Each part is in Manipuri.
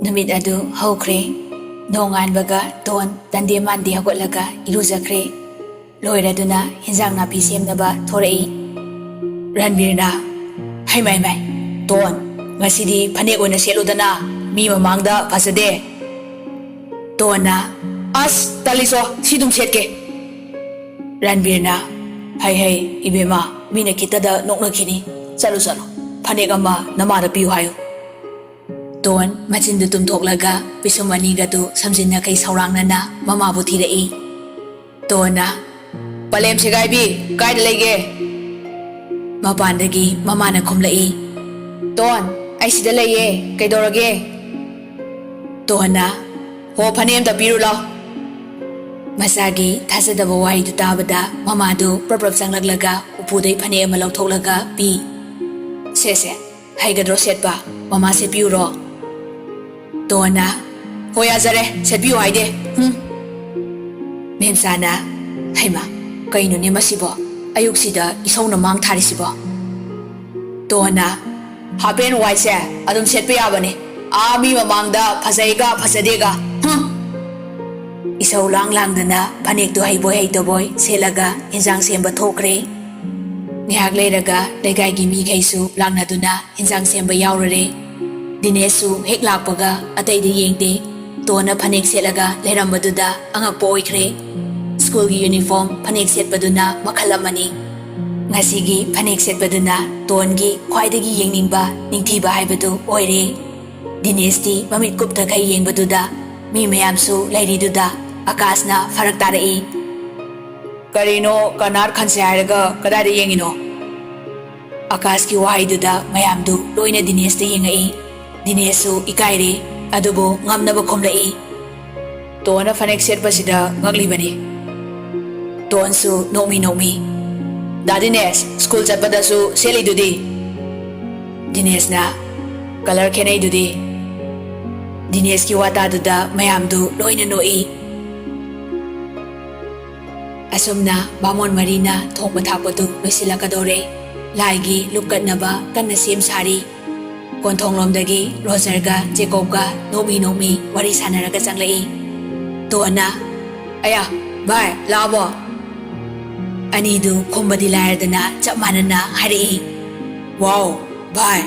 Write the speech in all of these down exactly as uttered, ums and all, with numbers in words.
ꯅꯨꯃꯤꯠ ꯑꯗꯨ ꯍꯧꯈ꯭ꯔꯦ꯫ ꯅꯣꯡꯉꯥꯟꯕꯒ ꯇꯣꯟ ꯇꯟꯗꯦ ꯃꯥꯟꯗꯦ ꯍꯧꯒꯠꯂꯒ ꯏꯔꯨꯖꯈ꯭ꯔꯦ꯫ ꯂꯣꯏꯔꯗꯨꯅ ꯍꯤꯟꯖꯥꯡ ꯅꯥꯄꯤ ꯁꯦꯝꯅꯕ ꯊꯣꯔꯛꯏ꯫ ꯔꯟꯕꯤꯔꯅ, "ꯍꯩꯃꯥ, ꯍꯩꯃꯥ, ꯇꯣꯟ, ꯉꯁꯤꯗꯤ ꯐꯅꯦꯛ ꯑꯣꯏꯅ ꯁꯦꯠꯂꯨꯗꯅ, ꯃꯤ ꯃꯃꯥꯡꯗ ꯐꯖꯗꯦ꯫" ꯇꯣꯟꯅ, "ꯑꯁ, ꯇꯜꯂꯤꯆꯣ, ꯁꯤ ꯑꯗꯨꯝ ꯁꯦꯠꯀꯦ꯫" ꯔꯟꯕꯤꯔꯅ, "ꯍꯩ, ꯍꯩ, ꯏꯕꯦꯝꯃ, ꯃꯤꯅ ꯈꯤꯇꯗ ꯅꯣꯛꯅꯈꯤꯅꯤ꯫ ꯆꯠꯂꯨ, ꯆꯠꯂꯨ, ꯐꯅꯦꯛ ꯑꯃ ꯅꯃꯥꯗ ꯄꯤꯌꯨ ꯍꯥꯏꯌꯨ꯫" ꯇꯣꯟ ꯃꯆꯤꯟꯗꯨ ꯇꯨꯝꯊꯣꯛꯂꯒ ꯄꯤꯁꯨꯝ ꯑꯅꯤꯒꯗꯨ ꯁꯝꯖꯤꯟꯅꯈꯩ ꯁꯧꯔꯥꯡꯅꯅ ꯃꯃꯥꯕꯨ ꯊꯤꯔꯛꯏ꯫ ꯇꯣꯟꯅ, "ꯄꯂꯦꯝ ꯁꯦꯒꯥꯏꯕꯤ, ꯀꯥꯏꯗ ꯂꯩꯒꯦ?" ꯃꯄꯥꯟꯗꯒꯤ ꯃꯃꯥꯅ ꯈꯨꯝꯂꯛꯏ꯫ "ꯇꯣꯟ, ꯑꯩ ꯁꯤꯗ ꯂꯩꯌꯦ, ꯀꯩꯗꯧꯔꯒꯦ?" ꯇꯣꯟꯅ, "ꯍꯣ, ꯐꯅꯦꯛ ꯑꯝꯇ ꯄꯤꯔꯨ ꯂꯥꯎ꯫" ꯃꯆꯥꯒꯤ ꯊꯥꯖꯗꯕ ꯋꯥꯍꯩꯗꯨ ꯇꯥꯕꯗ ꯃꯃꯥꯗꯨ ꯄ꯭ꯔꯞ ꯄ꯭ꯔꯞ ꯆꯪꯂꯛꯂꯒ ꯎꯄꯨꯗꯩ ꯐꯅꯦꯛ ꯑꯃ ꯂꯧꯊꯣꯛꯂꯒ ꯄꯤ꯫ "ꯁꯦ, ꯁꯦ, ꯍꯩꯒꯗ꯭ꯔꯣ ꯁꯦꯠꯄ? ꯃꯃꯥ ꯁꯦꯠꯄꯤꯌꯨꯔꯣ?" ꯇꯣꯟꯅ, "ꯍꯣ, ꯌꯥꯖꯔꯦ, ꯁꯦꯠꯄꯤꯌꯨ ꯍꯥꯏꯗꯦ꯫ ꯍꯨꯝ꯫" ꯃꯦꯝꯆꯥꯅ, "ꯍꯩꯃꯥ, ꯀꯩꯅꯣꯅꯦ ꯃꯁꯤꯕꯣ? ꯑꯌꯨꯛꯁꯤꯗ ꯏꯁꯧꯅ ꯃꯥꯡ ꯊꯥꯔꯤꯁꯤꯕꯣ?" ꯇꯣꯟꯅ, "ꯍꯥꯞ ꯄꯦꯟ ꯋꯥꯏꯠꯁꯦ ꯑꯗꯨꯝ ꯁꯦꯠꯄ ꯌꯥꯕꯅꯦ꯫ ꯑꯥ, ꯃꯤ ꯃꯃꯥꯡꯗ ꯐꯖꯩꯒ ꯐꯖꯗꯦꯒ꯫ ꯍꯨꯝ!" ꯏꯁꯧ ꯂꯥꯡ ꯂꯥꯡꯗꯅ ꯐꯅꯦꯛꯇꯨ ꯍꯩꯕꯣꯏ ꯍꯩꯇꯕꯣꯏ ꯁꯦꯠꯂꯒ ꯏꯟꯖꯥꯡ ꯁꯦꯝꯕ ꯊꯣꯛꯈ꯭ꯔꯦ꯫ ꯉꯥꯏꯍꯥꯛ ꯂꯩꯔꯒ ꯂꯩꯀꯥꯏꯒꯤ ꯃꯤꯈꯩꯁꯨ ꯂꯥꯛꯅꯗꯨꯅ ꯏꯟꯖꯥꯡ ꯁꯦꯝꯕ ꯌꯥꯎꯔꯨꯔꯦ꯫ ꯗꯤꯅꯦꯁꯁꯨ ꯍꯦꯛ ꯂꯥꯛꯄꯒ ꯑꯇꯩꯗ ꯌꯦꯡꯗꯦ꯫ ꯇꯣꯟꯅ ꯐꯅꯦꯛ ꯁꯦꯠꯂꯒ ꯂꯩꯔꯝꯕꯗꯨꯗ ꯑꯉꯛꯄ ꯑꯣꯏꯈ꯭ꯔꯦ꯫ ꯁ꯭ꯀꯨꯜꯒꯤ ꯌꯨꯅꯤꯐꯣꯔꯝ ꯐꯅꯦꯛ ꯁꯦꯠꯄꯗꯨꯅ ꯃꯈꯜ ꯑꯃꯅꯤ꯫ ꯉꯁꯤꯒꯤ ꯐꯅꯦꯛ ꯁꯦꯠꯄꯗꯨꯅ ꯇꯣꯟꯒꯤ ꯈ꯭ꯋꯥꯏꯗꯒꯤ ꯌꯦꯡꯅꯤꯡꯕ, ꯅꯤꯡꯊꯤꯕ ꯍꯥꯏꯕꯗꯨ ꯑꯣꯏꯔꯦ꯫ ꯗꯤꯅꯦꯁꯇꯤ ꯃꯃꯤꯠ ꯀꯨꯞꯇꯈꯩ ꯌꯦꯡꯕꯗꯨꯗ ꯃꯤ ꯃꯌꯥꯝꯁꯨ ꯂꯩꯔꯤꯗꯨꯗ ꯑꯀꯥꯁꯅ ꯐꯔꯛ ꯇꯥꯔꯛꯏ꯫ "ꯀꯔꯤꯅꯣ, ꯀꯔꯅꯥꯠ ꯈꯟꯁꯦ ꯍꯥꯏꯔꯒ ꯀꯗꯥꯏꯗ ꯌꯦꯡꯉꯤꯅꯣ?" ꯑꯀꯥꯁꯀꯤ ꯋꯥꯍꯩꯗꯨꯗ ꯃꯌꯥꯝꯗꯨ ꯂꯣꯏꯅ ꯗꯤꯅꯦꯁꯇ ꯌꯦꯡꯉꯛꯏ꯫ ꯗꯤꯅꯦꯁꯁꯨ ꯏꯀꯥꯏꯔꯦ, ꯑꯗꯨꯕꯨ ꯉꯝꯅꯕ ꯈꯨꯝꯂꯛꯏ꯫ "ꯇꯣꯟꯅ ꯐꯅꯦꯛ ꯁꯦꯠꯄꯁꯤꯗ ꯉꯛꯂꯤꯕꯅꯤ꯫" ꯇꯣꯟꯁꯨ ꯅꯣꯛꯃꯤ ꯅꯣꯛꯃꯤ, "ꯗꯥ ꯗꯤꯅꯦꯁ, ꯁ꯭ꯀꯨꯜ ꯆꯠꯄꯗꯁꯨ ꯁꯦꯠꯂꯤꯗꯨꯗꯤ?" ꯗꯤꯅꯦꯁꯅ, "ꯀꯂꯔ ꯈꯦꯠꯅꯩꯗꯨꯗꯤ?" ꯗꯤꯅꯦꯁꯀꯤ ꯋꯥꯇꯥꯗꯨꯗ ꯃꯌꯥꯝꯗꯨ ꯂꯣꯏꯅ ꯅꯣꯛꯏ꯫ ꯑꯁꯨꯝꯅ ꯕꯥꯃꯣꯟ ꯃꯔꯤꯅ ꯊꯣꯡꯕ ꯊꯥꯛꯄꯗꯨ ꯂꯣꯏꯁꯤꯜꯂꯛꯀꯗꯧꯔꯦ꯫ ꯂꯥꯏꯒꯤ ꯂꯨꯞ ꯀꯠꯅꯕ ꯀꯟꯅ ꯁꯦꯝ ꯁꯥꯔꯤ꯫ ꯀꯣꯟꯊꯣꯡꯂꯣꯝꯗꯒꯤ ꯔꯣꯖꯔꯒ ꯖꯦꯀꯣꯕꯒ ꯅꯣꯛꯃꯤ ꯅꯣꯛꯃꯤ ꯋꯥꯔꯤ ꯁꯥꯟꯅꯔꯒ ꯆꯪꯂꯛꯏ꯫ ꯇꯣꯟꯅ, "ꯑꯌꯥ, ꯚꯥꯏ, ꯂꯥꯛꯑꯕꯣ?" ꯑꯅꯤꯗꯨ ꯈꯨꯝꯕꯗꯤ ꯂꯥꯏꯔꯗꯅ ꯆꯞ ꯃꯥꯟꯅꯅ ꯍꯥꯏꯔꯛꯏ, "ꯋꯥꯎ, ꯚꯥꯏ!"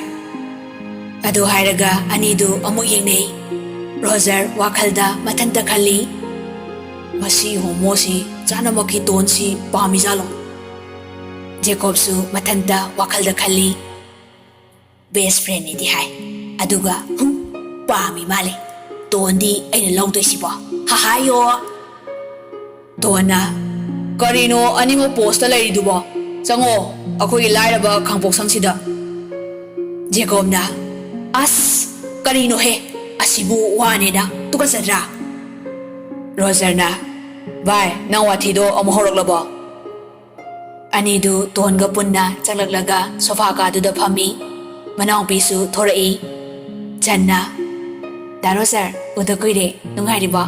ꯑꯗꯨ ꯍꯥꯏꯔꯒ ꯑꯅꯤꯗꯨ ꯑꯃꯨꯛ ꯌꯦꯡꯅꯩ꯫ ꯔꯣꯖꯔ ꯋꯥꯈꯜꯗ ꯃꯊꯟꯇ ꯈꯜꯂꯤ, "ꯃꯁꯤ ꯍꯣꯃꯣꯁꯤ ꯆꯥꯅꯃꯛꯀꯤ ꯇꯣꯟꯁꯤ ꯄꯥꯝꯃꯤꯖꯥꯠꯂꯣ?" ꯖꯦꯀꯣꯕꯁꯨ ꯃꯊꯟꯇ ꯋꯥꯈꯜꯗ ꯈꯜꯂꯤ, "ꯕꯦꯁ ꯐ꯭ꯔꯦꯟꯅꯤꯗꯤ ꯍꯥꯏ, ꯑꯗꯨꯒ, ꯍꯨꯝ, ꯄꯥꯝꯃꯤ ꯃꯥꯜꯂꯦ꯫ ꯇꯣꯟꯗꯤ ꯑꯩꯅ ꯂꯧꯗꯣꯏꯁꯤꯕꯣ? ꯍꯍꯥꯌꯣ!" ꯇꯣꯟꯅ, "ꯀꯔꯤꯅꯣ ꯑꯅꯤꯃꯛ ꯄꯣꯁꯇ ꯂꯩꯔꯤꯗꯨꯕꯣ? ꯆꯪꯉꯣ, ꯑꯩꯈꯣꯏꯒꯤ ꯂꯥꯏꯔꯕ ꯈꯥꯡꯄꯣꯛꯁꯪꯁꯤꯗ꯫" ꯖꯦꯀꯣꯕꯅ, "ꯑꯁ, ꯀꯔꯤꯅꯣꯍꯦ? ꯑꯁꯤꯕꯨ ꯋꯥꯅꯦꯅ ꯇꯨꯀꯠꯆꯗ꯭ꯔꯥ?" ꯔꯣꯖꯔꯅ, "ꯚꯥꯏ, ꯅꯪ ꯋꯥꯊꯤꯗꯣ ꯑꯃꯨꯛ ꯍꯧꯔꯛꯂꯕꯣ?" ꯑꯅꯤꯗꯨ ꯇꯣꯟꯒ ꯄꯨꯟꯅ ꯆꯪꯂꯛꯂꯒ ꯁꯣꯐꯥ ꯀꯥꯗꯨꯗ ꯐꯝꯃꯤ꯫ ꯃꯅꯥꯎꯄꯤꯁꯨ ꯊꯣꯔꯛꯏ꯫ ꯆꯟꯅ, "ꯗꯥ ꯔꯣꯖꯔ, ꯎꯗ ꯀꯨꯏꯔꯦ, ꯅꯨꯡꯉꯥꯏꯔꯤꯕꯣ?"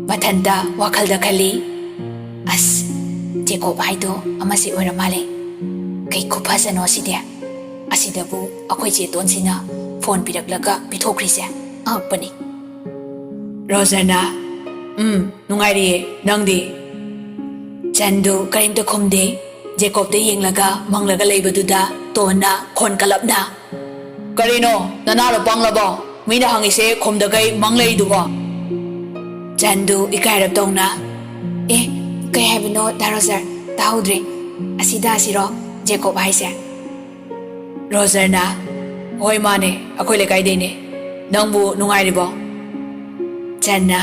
ꯃꯊꯟꯇ ꯋꯥꯈꯜꯗ ꯈꯜꯂꯤ, "ꯑꯁ, ꯖꯦꯀꯣꯕ ꯍꯥꯏꯗꯣ ꯑꯃꯁꯤ ꯑꯣꯏꯔ ꯃꯥꯜꯂꯦ꯫ ꯀꯩ ꯈꯨꯐꯖꯅꯣ ꯁꯤꯗꯤ꯫ ꯑꯁꯤꯗꯕꯨ ꯑꯩꯈꯣꯏ ꯆꯦ ꯇꯣꯟꯁꯤꯅ ꯐꯣꯟ ꯄꯤꯔꯛꯂꯒ ꯄꯤꯊꯣꯛꯈ꯭ꯔꯤꯁꯦ ꯑꯉꯛꯄꯅꯤ꯫" ꯔꯣꯖꯔꯅ, "ꯎꯝ, ꯅꯨꯡꯉꯥꯏꯔꯤꯌꯦ, ꯅꯪꯗꯤ?" ꯆꯟꯗꯨ ꯀꯔꯤꯝꯇ ꯈꯨꯝꯗꯦ꯫ ꯖꯦꯀꯣꯕꯇ ꯌꯦꯡꯂꯒ ꯃꯪꯂꯒ ꯂꯩꯕꯗꯨꯗ ꯇꯣꯟꯅ ꯈꯣꯟ ꯀꯜꯂꯞꯅ, "ꯀꯔꯤꯅꯣ, ꯅꯅꯥꯗꯣ ꯄꯪꯂꯕꯣ? ꯃꯤꯅ ꯍꯪꯉꯤꯁꯦ ꯈꯨꯝꯗꯈꯩ ꯃꯪ ꯂꯩꯗꯨꯕꯣ?" ꯆꯟꯗꯨ ꯏꯀꯥꯏꯔꯞ ꯇꯧꯅ, "ꯑꯦ, ꯀꯩ ꯍꯥꯏꯕꯅꯣ, ꯗꯥ ꯔꯣꯖꯔ? ꯇꯥꯍꯧꯗ꯭ꯔꯦ꯫ ꯑꯁꯤꯗ ꯑꯁꯤꯔꯣ ꯖꯦꯀꯣꯕ ꯍꯥꯏꯁꯦ?" ꯔꯣꯖꯔꯅ, "ꯍꯣꯏ, ꯃꯥꯅꯦ, ꯑꯩꯈꯣꯏ ꯂꯩꯀꯥꯏꯗꯩꯅꯦ꯫ ꯅꯪꯕꯨ ꯅꯨꯡꯉꯥꯏꯔꯤꯕꯣ?" ꯆꯟꯅ,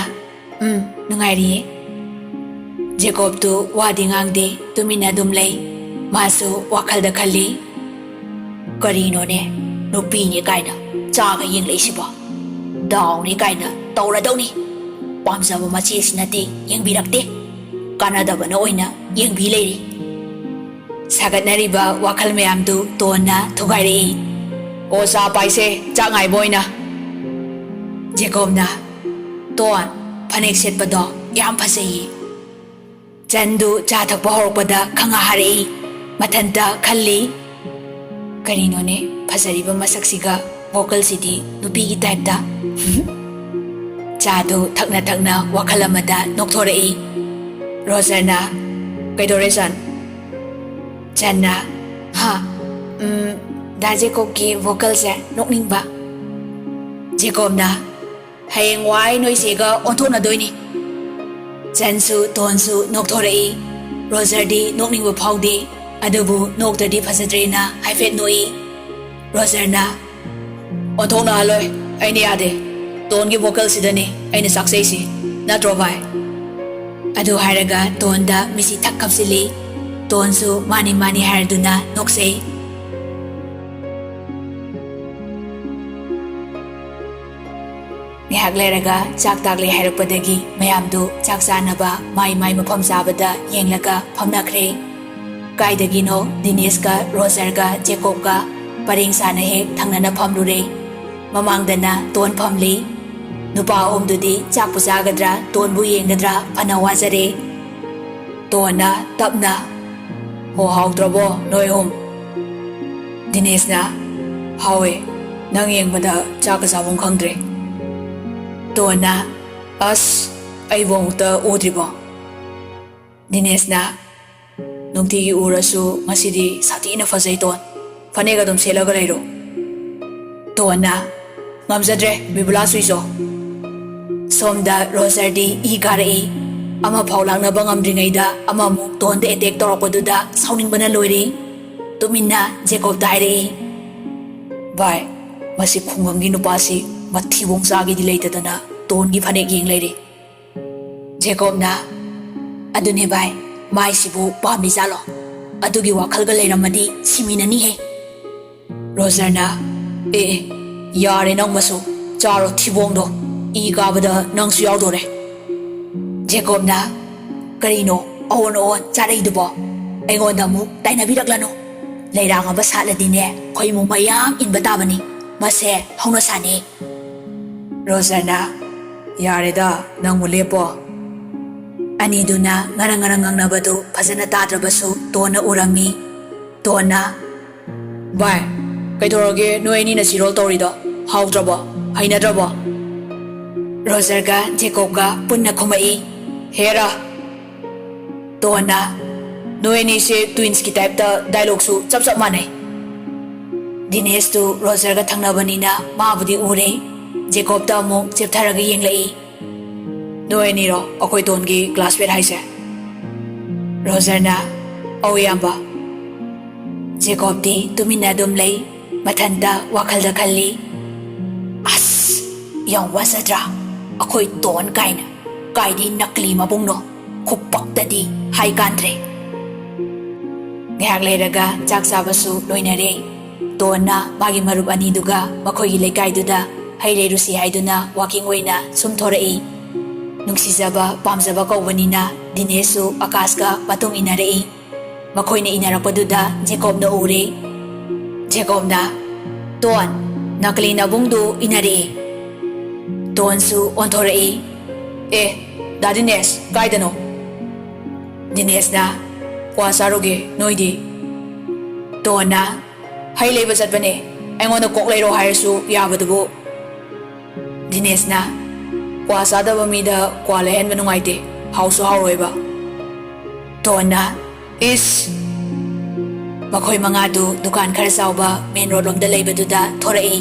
"ꯎꯝ, ꯅꯨꯡꯉꯥꯏꯔꯤꯌꯦ꯫" ꯖꯦꯀꯣꯕꯇꯨ ꯋꯥꯗꯤ ꯉꯥꯡꯗꯦ, ꯇꯨꯃꯤꯟꯅ ꯑꯗꯨꯝ ꯂꯩ꯫ ꯃꯥꯁꯨ ꯋꯥꯈꯜꯗ ꯈꯜꯂꯤ, "ꯀꯔꯤꯅꯣꯅꯦ, ꯅꯨꯄꯤꯅꯦ ꯀꯥꯏꯅ ꯆꯥꯒ ꯌꯦꯡꯂꯛꯏꯁꯤꯕꯣ? ꯗꯥꯎꯅꯦ ꯀꯥꯏꯅ ꯇꯧꯔꯗꯧꯅꯤ꯫ ꯄꯥꯝꯖꯕ ꯃꯆꯦꯁꯤꯅꯗꯤ ꯌꯦꯡꯕꯤꯔꯛꯇꯦ, ꯀꯥꯟꯅꯗꯕꯅ ꯑꯣꯏꯅ ꯌꯦꯡꯕꯤ ꯂꯩꯔꯤ꯫" ꯁꯥꯒꯠꯅꯔꯤꯕ ꯋꯥꯈꯜ ꯃꯌꯥꯝꯗꯨ ꯇꯣꯟꯅ ꯊꯨꯒꯥꯏꯔꯛꯏ꯫ "ꯑꯣ, ꯆꯥ ꯄꯥꯏꯁꯦ, ꯆꯥꯛ ꯉꯥꯏꯕ ꯑꯣꯏꯅ꯫" ꯖꯦꯀꯣꯕꯅ, "ꯇꯣꯟ, ꯐꯅꯦꯛ ꯁꯦꯠꯄꯗꯣ ꯌꯥꯝ ꯐꯖꯩꯌꯦ꯫" ꯆꯟꯗꯨ ꯆꯥ ꯊꯛꯄ ꯍꯧꯔꯛꯄꯗ ꯈꯪꯉ ꯍꯥꯔꯛꯏ꯫ ꯃꯊꯟꯇ ꯈꯜꯂꯤ, ꯀꯔꯤꯅꯣꯅꯦ, ꯐꯖꯔꯤꯕ ꯃꯁꯛꯁꯤꯒ ꯋꯥꯈꯜꯁꯤꯗꯤ ꯅꯨꯄꯤꯒꯤ ꯇꯥꯏꯞꯇ꯫ ꯆꯥꯗꯨ ꯊꯛꯅ ꯊꯛꯅ ꯋꯥꯈꯜ ꯑꯃꯗ ꯅꯣꯛꯊꯣꯔꯛꯏ꯫ ꯔꯣꯖꯔꯅ, "ꯀꯩꯗꯧꯔꯦ ꯆꯟ?" ꯆꯟꯅ, "ꯍꯥ? ꯎꯝ, ꯗꯥ ꯖꯦꯀꯣꯕꯀꯤ ꯋꯥꯈꯜꯁꯦ ꯅꯣꯛꯅꯤꯡꯕ꯫" ꯖꯦꯀꯣꯕꯅ, "ꯍꯌꯦꯡꯋꯥꯏ ꯅꯣꯏ ꯆꯦꯒ ꯑꯣꯟꯊꯣꯛꯅꯗꯣꯏꯅꯤ꯫" ꯆꯟꯁꯨ ꯇꯣꯟꯁꯨ ꯅꯣꯛꯊꯣꯔꯛꯏ꯫ ꯔꯣꯖꯔꯗꯤ ꯅꯣꯛꯅꯤꯡꯕ ꯐꯥꯎꯗꯦ, ꯑꯗꯨꯕꯨ ꯅꯣꯛꯇ꯭ꯔꯗꯤ ꯐꯖꯗ꯭ꯔꯦꯅ ꯍꯥꯏꯐꯦꯠ ꯅꯣꯛꯏ꯫ ꯔꯣꯖꯔꯅ, "ꯑꯣꯟꯊꯣꯛꯅꯍꯜꯂꯣꯏ, ꯑꯩꯅ ꯌꯥꯗꯦ꯫ ꯇꯣꯟꯒꯤ ꯋꯥꯈꯜꯁꯤꯗꯅꯤ ꯑꯩꯅ ꯆꯥꯛꯆꯩꯁꯤ, ꯅꯠꯇ꯭ꯔꯣ ꯚꯥꯏ?" ꯑꯗꯨ ꯍꯥꯏꯔꯒ ꯇꯣꯟꯗ ꯃꯤꯠꯁꯤ ꯊꯛ ꯈꯞꯆꯤꯜꯂꯤ꯫ ꯇꯣꯟꯁꯨ ꯃꯥꯅꯤ ꯃꯥꯅꯤ ꯍꯥꯏꯔꯗꯨꯅ ꯅꯣꯛꯆꯩ꯫ ꯉꯥꯏꯍꯥꯛ ꯂꯩꯔꯒ ꯆꯥꯛ ꯇꯥꯛꯂꯦ ꯍꯥꯏꯔꯛꯄꯗꯒꯤ ꯃꯌꯥꯝꯗꯨ ꯆꯥꯛ ꯆꯥꯅꯕ ꯃꯥꯏ ꯃꯥꯏ ꯃꯐꯝ ꯆꯥꯕꯗ ꯌꯦꯡꯂꯒ ꯐꯝꯅꯈ꯭ꯔꯦ꯫ ꯀꯥꯏꯗꯒꯤꯅꯣ ꯗꯤꯅꯦꯁꯀ ꯔꯣꯖꯔꯒ ꯖꯦꯀꯣꯕꯀ ꯄꯔꯦꯡ ꯁꯥꯅ ꯍꯦꯛ ꯊꯪꯅꯅ ꯐꯝꯂꯨꯔꯦ꯫ ꯃꯃꯥꯡꯗꯅ ꯇꯣꯟ ꯐꯝꯂꯤ꯫ ꯅꯨꯄꯥ ꯑꯍꯨꯝꯗꯨꯗꯤ ꯆꯥꯛꯄꯨ ꯆꯥꯒꯗ꯭ꯔꯥ, ꯇꯣꯟꯕꯨ ꯌꯦꯡꯒꯗ꯭ꯔꯥ ꯐꯅ ꯋꯥꯖꯔꯦ꯫ ꯇꯣꯟꯅ ꯇꯞꯅ, "ꯍꯣ, ꯍꯥꯎꯇ꯭ꯔꯕꯣ ꯅꯣꯏ ꯑꯍꯨꯝ?" ꯗꯤꯅꯦꯁꯅ, "ꯍꯥꯎꯋꯦ, ꯅꯪ ꯌꯦꯡꯕꯗ ꯆꯥꯛꯀ ꯆꯥꯐꯝ ꯈꯪꯗ꯭ꯔꯦ꯫" ꯇꯣꯟꯅ, "ꯑꯁ, ꯑꯩꯕꯨ ꯑꯃꯨꯛꯇ ꯎꯗ꯭ꯔꯤꯕꯣ?" ꯗꯤꯅꯦꯁꯅ, "ꯅꯨꯡꯇꯤꯒꯤ ꯎꯔꯁꯨ ꯉꯁꯤꯗꯤ ꯁꯥꯊꯤꯅ ꯐꯖꯩ ꯇꯣꯟ꯫ ꯐꯅꯦꯛ ꯑꯗꯨꯝ ꯁꯦꯠꯂꯒ ꯂꯩꯔꯣ꯫" ꯇꯣꯟꯅ, "ꯉꯝꯖꯗ꯭ꯔꯦ ꯕꯤꯕꯨꯂꯥ ꯆꯨꯏꯆꯣ꯫" ꯁꯣꯝꯗ ꯔꯣꯖꯔꯗꯤ ꯏ ꯀꯥꯔꯛꯏ꯫ ꯑꯃꯐꯥꯎ ꯂꯥꯛꯅꯕ ꯉꯝꯗ꯭ꯔꯤꯉꯩꯗ ꯑꯃꯃꯨꯛ ꯇꯣꯟꯗ ꯑꯦꯇꯦꯛ ꯇꯧꯔꯛꯄꯗꯨꯗ ꯁꯥꯎꯅꯤꯡꯕꯅ ꯂꯣꯏꯔꯦ꯫ ꯇꯨꯃꯤꯟꯅ ꯖꯦꯀꯣꯕꯇ ꯍꯥꯏꯔꯛꯏ, "ꯚꯥꯏ, ꯃꯁꯤ ꯈꯨꯡꯒꯪꯒꯤ ꯅꯨꯄꯥꯁꯤ ꯃꯊꯤꯕꯣꯡ ꯆꯥꯒꯦꯗꯤ ꯂꯩꯇꯗꯅ ꯇꯣꯟꯒꯤ ꯐꯅꯦꯛ ꯌꯦꯡ ꯂꯩꯔꯦ꯫" ꯖꯦꯀꯣꯕꯅ, "ꯑꯗꯨꯅꯦ ꯚꯥꯏ, ꯃꯥꯏꯁꯤꯕꯨ ꯄꯥꯝꯃꯤꯖꯥꯠꯂꯣ? ꯑꯗꯨꯒꯤ ꯋꯥꯈꯜꯒ ꯂꯩꯔꯝꯃꯗꯤ ꯁꯤꯃꯤꯅꯅꯤꯍꯦ꯫" ꯔꯣꯖꯔꯅ, "ꯑꯦ, ꯑꯦ, ꯌꯥꯔꯦ ꯅꯪ ꯃꯁꯨ, ꯆꯥꯔꯣ ꯊꯤꯕꯣꯡꯗꯣ, ꯏ ꯀꯥꯕꯗ ꯅꯪꯁꯨ ꯌꯥꯎꯗꯣꯔꯦ꯫" ꯖꯦꯀꯣꯕꯅ, "ꯀꯔꯤꯅꯣ ꯑꯑꯣꯟ ꯑꯑꯣꯟ ꯆꯥꯔꯛꯏꯗꯨꯕꯣ? ꯑꯩꯉꯣꯟꯗ ꯑꯃꯨꯛ ꯇꯥꯏꯅꯕꯤꯔꯛꯂꯅꯨ꯫ ꯂꯩꯔꯥꯡ ꯑꯃ ꯁꯥꯠꯂꯗꯤꯅꯦ, ꯈꯣꯏꯃꯨ ꯃꯌꯥꯝ ꯏꯟꯕ ꯇꯥꯕꯅꯤ꯫ ꯃꯁꯦ ꯍꯧꯅ ꯁꯥꯅꯤ꯫" ꯔꯣꯖꯔꯅ, "ꯌꯥꯔꯦꯗ, ꯅꯪꯕꯨ ꯂꯦꯞꯄꯣ꯫" ꯑꯅꯤꯗꯨꯅ ꯉꯔꯪ ꯉꯔꯪ ꯉꯥꯡꯅꯕꯗꯨ ꯐꯖꯅ ꯇꯥꯗ꯭ꯔꯕꯁꯨ ꯇꯣꯟꯅ ꯎꯔꯝꯃꯤ꯫ ꯇꯣꯟꯅ, ꯚꯥꯏ, ꯀꯩꯗꯧꯔꯒꯦ ꯅꯣꯏ ꯑꯅꯤꯅ ꯁꯤ ꯔꯣꯜ ꯇꯧꯔꯤꯗꯣ? ꯍꯥꯎꯗ꯭ꯔꯕꯣ? ꯍꯩꯅꯗ꯭ꯔꯕꯣ? ꯔꯣꯖꯔꯒ ꯖꯦꯀꯣꯕꯒ ꯄꯨꯟꯅ ꯈꯨꯝꯃꯛꯏ꯫ ꯍꯦꯔꯥ, ꯇꯣꯟꯅ, "ꯅꯣꯏ ꯑꯅꯤꯁꯦ ꯇ꯭ꯋꯤꯟꯁꯀꯤ ꯇꯥꯏꯞꯇ ꯗꯥꯏꯂꯣꯛꯁꯨ ꯆꯞ ꯆꯞ ꯃꯥꯟꯅꯩ꯫" ꯗꯤꯅꯦꯁꯇꯨ ꯔꯣꯖꯔꯒ ꯊꯪꯅꯕꯅꯤꯅ ꯃꯥꯕꯨꯗꯤ ꯎꯔꯦ꯫ ꯖꯦꯀꯣꯕꯇ ꯑꯃꯨꯛ ꯆꯦꯞꯊꯔꯒ ꯌꯦꯡꯂꯛꯏ꯫ "ꯅꯣꯏ ꯑꯅꯤꯔꯣ ꯑꯩꯈꯣꯏ ꯇꯣꯟꯒꯤ ꯀ꯭ꯂꯥꯁꯃꯦꯠ ꯍꯥꯏꯁꯦ?" ꯔꯣꯖꯔꯅ, "ꯑꯧ ꯏꯌꯥꯝꯕ꯫" ꯖꯦꯀꯣꯕꯇꯤ ꯇꯨꯃꯤꯟꯅ ꯑꯗꯨꯝ ꯂꯩ꯫ ꯃꯊꯟꯇ ꯋꯥꯈꯜꯗ ꯈꯜꯂꯤ, "ꯑꯁ, ꯌꯥꯝ ꯋꯥꯖꯗ꯭ꯔꯥ? ꯑꯩꯈꯣꯏ ꯇꯣꯟ ꯀꯥꯏꯅ꯫ ꯀꯥꯏꯗꯤ ꯅꯀꯂꯤ ꯃꯕꯨꯡꯅꯣ? ꯈꯨꯄꯛꯇꯗꯤ ꯍꯥꯏ ꯀꯥꯟꯗ꯭ꯔꯦ꯫" ꯉꯥꯏꯍꯥꯛ ꯂꯩꯔꯒ ꯆꯥꯛ ꯆꯥꯕꯁꯨ ꯂꯣꯏꯅꯔꯦ꯫ ꯇꯣꯟꯅ ꯃꯥꯒꯤ ꯃꯔꯨꯞ ꯑꯅꯤꯗꯨꯒ ꯃꯈꯣꯏꯒꯤ ꯂꯩꯀꯥꯏꯗꯨꯗ ꯍꯩ ꯂꯩꯔꯨꯁꯤ ꯍꯥꯏꯗꯨꯅ ꯋꯥꯀꯤꯡ ꯑꯣꯏꯅ ꯁꯨꯝ ꯊꯣꯔꯛꯏ꯫ ꯅꯨꯡꯁꯤꯖꯕ, ꯄꯥꯝꯖꯕ ꯀꯧꯕꯅꯤꯅ ꯗꯤꯅꯦꯁꯁꯨ ꯑꯀꯥꯁꯀ ꯃꯇꯨꯡ ꯏꯟꯅꯔꯛꯏ꯫ ꯃꯈꯣꯏꯅ ꯏꯟꯅꯔꯛꯄꯗꯨꯗ ꯖꯦꯀꯣꯕꯅ ꯎꯔꯦ꯫ ꯖꯦꯀꯣꯕꯅ, "ꯇꯣꯟ, ꯅꯀꯂꯤ ꯅꯕꯨꯡꯗꯨ ꯏꯟꯅꯔꯛꯑꯦ꯫" ꯇꯣꯟꯁꯨ ꯑꯣꯟꯊꯣꯔꯛꯏ꯫ "ꯑꯦ, ꯗꯥ ꯗꯤꯅꯦꯁ, ꯀꯥꯏꯗꯅꯣ?" ꯗꯤꯅꯦꯁꯅ, "ꯀ꯭ꯋꯥ ꯆꯥꯔꯨꯒꯦ, ꯅꯣꯏꯗꯤ?" ꯇꯣꯟꯅ, "ꯍꯩ ꯂꯩꯕ ꯆꯠꯄꯅꯦ, ꯑꯩꯉꯣꯟꯗ ꯀꯣꯛ ꯂꯩꯔꯣ ꯍꯥꯏꯔꯁꯨ ꯌꯥꯕꯗꯨꯕꯨ꯫" ꯗꯤꯅꯦꯁꯅ, "ꯀ꯭ꯋꯥ ꯆꯥꯗꯕ ꯃꯤꯗ ꯀ꯭ꯋꯥ ꯂꯩꯍꯟꯕ ꯅꯨꯡꯉꯥꯏꯇꯦ, ꯍꯥꯎꯁꯨ ꯍꯥꯎꯔꯣꯏꯕ꯫" ꯇꯣꯟꯅ, "ꯏꯁ!" ꯃꯈꯣꯏ ꯃꯉꯥꯗꯨ ꯗꯨꯀꯥꯟ ꯈꯔ ꯆꯥꯎꯕ ꯃꯦꯟ ꯔꯣꯗ ꯂꯣꯝꯗ ꯂꯩꯕꯗꯨꯗ ꯊꯣꯔꯛꯏ꯫